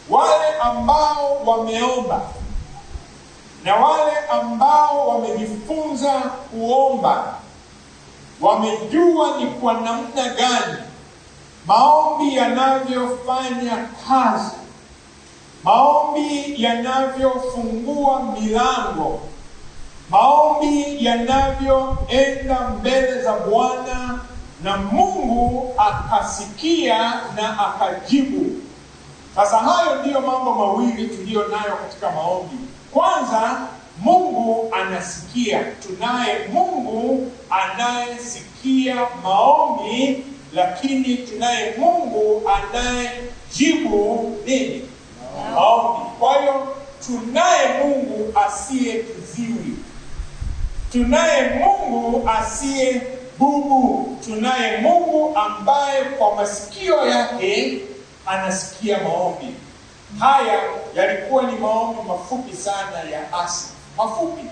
Wale ambao wameomba na wale ambao wamejifunza kuomba wamejua ni kwa namna gani maombi yanavyofanya kazi, maombi yanavyofungua milango, maombi yanavyoenda mbele za Bwana na Mungu akasikia na akajibu. Sasa hayo ndiyo mambo mawili tuliyo nayo katika maombi. Kwanza, Mungu anasikia. Tunaye Mungu anayesikia maombi, lakini tunaye Mungu anayejibu nini? Maombi. Kwa hiyo tunaye Mungu asiye kiziwi, tunaye Mungu asiye bubu, tunaye Mungu ambaye kwa masikio yake anasikia maombi. Haya yalikuwa ni maombi mafupi sana ya Asa, mafupi.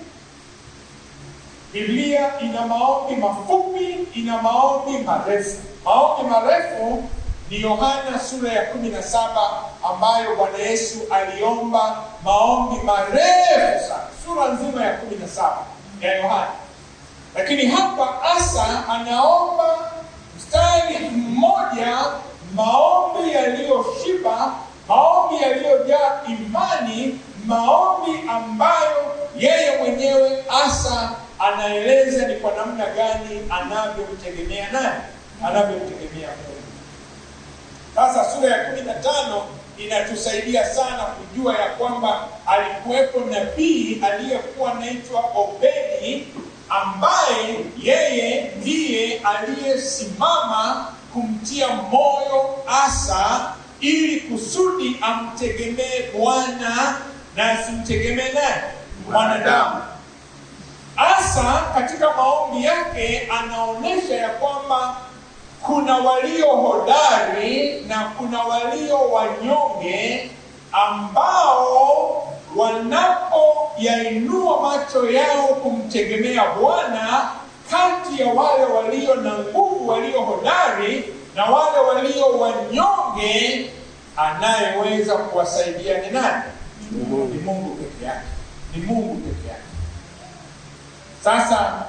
Biblia ina maombi mafupi, ina maombi marefu. Maombi marefu ni Yohana sura ya 17 ambayo Bwana Yesu aliomba maombi marefu sana, sura nzima ya 17 ya Yohana. Lakini hapa Asa anaomba mstari mmoja, maombi yaliyoshiba, maombi yaliyojaa imani, maombi ambayo yeye mwenyewe Asa anaeleza ni kwa namna gani anavyomtegemea nani? Anavyomtegemea Mungu. Sasa sura ya 15 inatusaidia sana kujua ya kwamba alikuwepo nabii aliyekuwa anaitwa Obedi ambaye yeye ndiye aliyesimama kumtia moyo Asa ili kusudi amtegemee Bwana na asimtegemee nani? Mwanadamu. Asa katika maombi yake anaonyesha ya kwamba kuna walio hodari na kuna walio wanyonge ambao wanapoyainua macho yao kumtegemea Bwana, kati ya wale walio na nguvu, walio hodari na wale walio wanyonge, anayeweza kuwasaidia ni nani? Ni Mungu peke yake, ni Mungu peke yake. Sasa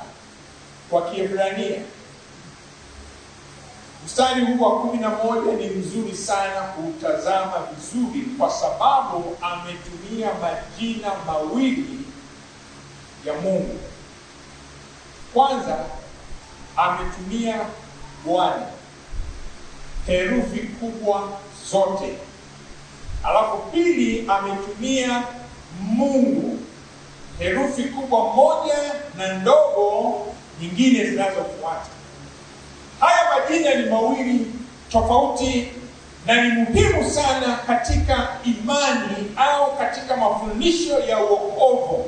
kwa Kiebrania mstari huu wa 11 ni mzuri sana kuutazama vizuri, kwa sababu ametumia majina mawili ya Mungu. Kwanza ametumia Bwana, herufi kubwa zote. Alafu pili ametumia Mungu, herufi kubwa moja na ndogo nyingine zinazofuata. Haya majina ni mawili tofauti na ni muhimu sana katika imani au katika mafundisho ya wokovu.